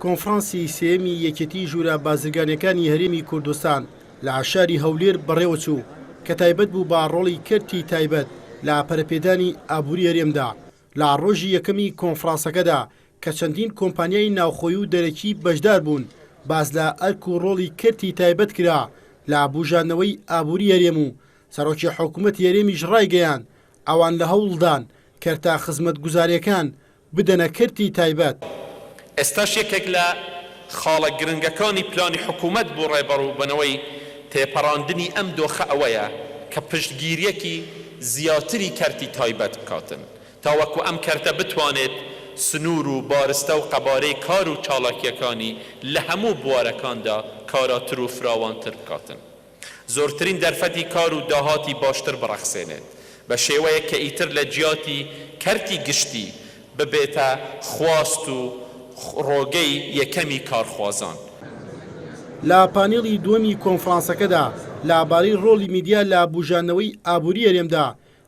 کۆنفرانسی سێیەمی یەکێتی ژوورە بازرگانیەکانی هەرێمی کوردستان لە شاری هەولێر بەڕێوەچوو کە تایبەت بوو بە ڕۆڵی کەرتی تایبەت لە پەرەپێدانی ئابووری هەرێمدا لە ڕۆژی یەکەمی کۆنفرانسەکەدا کە چەندین کۆمپانیای ناوخۆی و دەرەکی بەشدار بوون باس لە ئەرک و ڕۆڵی کەرتی تایبەت کرا لە بوژاندنەوەی ئابووری هەرێم و سەرۆکی حکومەتی هەرێمیش ڕایگەیاند ئەوان لە هەوڵدان کەرتە خزمەتگوزاریەکان بدەنە کەرتی تایبەت. ئێستاش یەکێک لە خاڵە گرنگەکانی پلانی حکومەت بۆ ڕێبەڕووبەنەوەی تێپەڕاندنی ئەم دۆخە ئەوەیە کە پشتگیرییەکی زیاتری کەرتی تایبەت بکاتن تاوەکو ئەم کەرتە بتوانێت سنوور و بارستە و قەبارەی کار و چالاکییەکانی لە هەموو بوارەکاندا کاراتر و فراوانتر بکاتن. زۆرترین دەرفەتی کار و داهاتی باشتر بڕەخسێنێت، بە شێوەیەک کە ئیتر لە جیاتی کەرتی گشتی ببێتە خواست و ڕۆگەی یەکەمی کارخوازان. لە پانێڵی دووەمی کۆنفرانسەکەدا لە بارەی ڕۆڵی میدیا لە بوژاندنەوەی ئابووری هەرێمدا،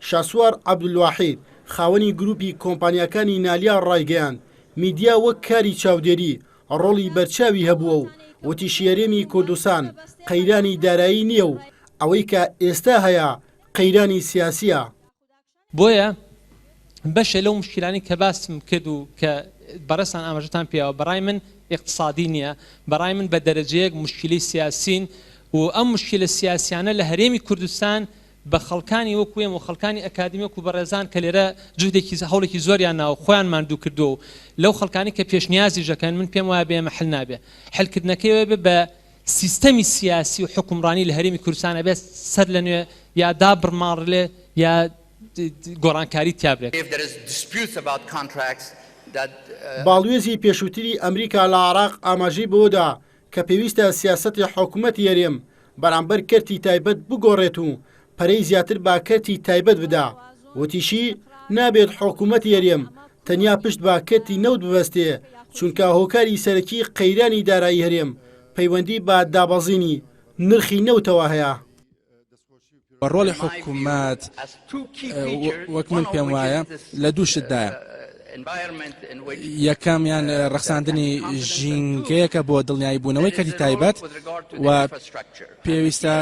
شاسوار عەبدولواحید، خاوەنی گروپی کۆمپانیاکانی نالیا ڕایگەیاند، میدیا وەک کاری چاودێری ڕۆڵی بەرچاوی هەبووە و وتیشی هەرێمی کوردستان قەیرانی دارایی نییە و ئەوەی کە ئێستا هەیە قەیرانی سیاسییە. بۆیە بەشێ لەو موشکیلانەی کە باسم کرد و کە بەڕێزتان ئاماژەتان پێیاوە بەڕای من ئیقتسادی نییە، بەڕای من بە دەرەجەیەک موشکیلەی سیاسین و ئەم موشکیلە سیاسیانە لە هەرێمی کوردستان بە خەڵکانی وەکو ئێمە و خەڵکانی ئەکادیمی وەکو بەڕێزان کە لێرە جوهدێکی هەوڵێکی زۆریان ناوە خۆیان ماندوو کردووە و لەو خەڵکانی کە پێشنیازیش دەکەن من پێم وایە بێ ئێمە حل نابێ حلکردنەکەی ئەوێ بێ بە سیستەمی سیاسی و حوکمڕانی لە هەرێمی کوردستان ئەبێ سەر لە نوێ یا دابڕماڕلێ یا گۆڕانکاری تیا برێت. باڵوێزی پێشووتری ئەمریکا لە عێراق ئاماژەی بەوەدا کە پێویستە سیاسەتی حکومەتی هەرێم بەرامبەر کەرتی تایبەت بگۆڕێت و پەرەی زیاتر بە کەرتی تایبەت بدا، وتیشی، نابێت حکومەتی هەرێم تەنیا پشت بە کەرتی نەوت ببەستێ، چونکە هۆکاری سەرەکی قەیرانی دارایی هەرێم پەیوەندی بە دابەزینی نرخی نەوتەوە هەیە. و ڕۆڵی حکومەت وەک من پێم وایە لە دوو شتدایە یەکەمیان ڕەخساندنی ژینگەیەکە بۆ دڵنیایی بوونەوەی کەرتی تایبەت و پێویستە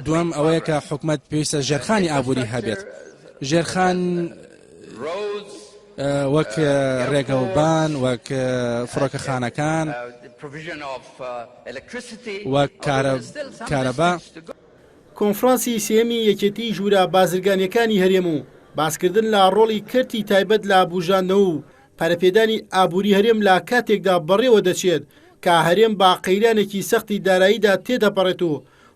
دووەم ئەوەیە کە حکومەت پێویستە ژێرخانی ئابووری هەبێت ژێرخان وەک ڕێگەوبان وەک فڕۆکەخانەکان وەک کارەبا. کۆنفرانسی سێیەمی یەکێتیی ژوورە بازرگانییەکانی هەرێم و باسکردن لە ڕۆڵی کەرتی تایبەت لە بوژاندنەوە و پەرەپێدانی ئابووری هەرێم لە کاتێکدا بەڕێوە دەچێت کە هەرێم بە قەیرانێکی سەختی داراییدا تێدەپەڕێت و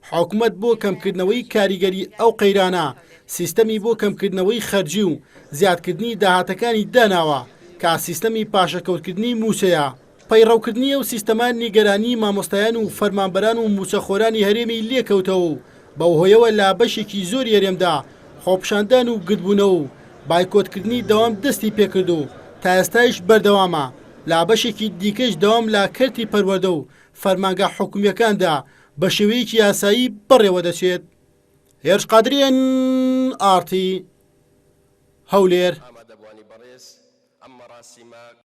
حکومەت بۆ کەمکردنەوەی کاریگەری ئەو قەیرانە سیستەمی بۆ کەمکردنەوەی خەرجی و زیادکردنی داهاتەکانی داناوە کە سیستەمی پاشەکەوتکردنی مووچەیە. پەیڕەوکردنی ئەو سیستەمە نیگەرانی مامۆستایان و فەرمانبەران و مووچەخۆرانی هەرێمی لێکەوتەوە و بەوهۆیەوە لە بەشێکی زۆری هەرێمدا خۆپیشاندان و گردبوونەوە و بایکۆتکردنی دەوام دەستی پێکرد و تا ئێستایش بەردەوامە، لە بەشێکی دیکەش دەوام لە کەرتی پەروەردە و فەرمانگە حکومییەکاندا بەشێوەیەکی یاسایی بەڕێوەدەچێت. هێرش قادری ئێن ئاڕ تی، هەولێر.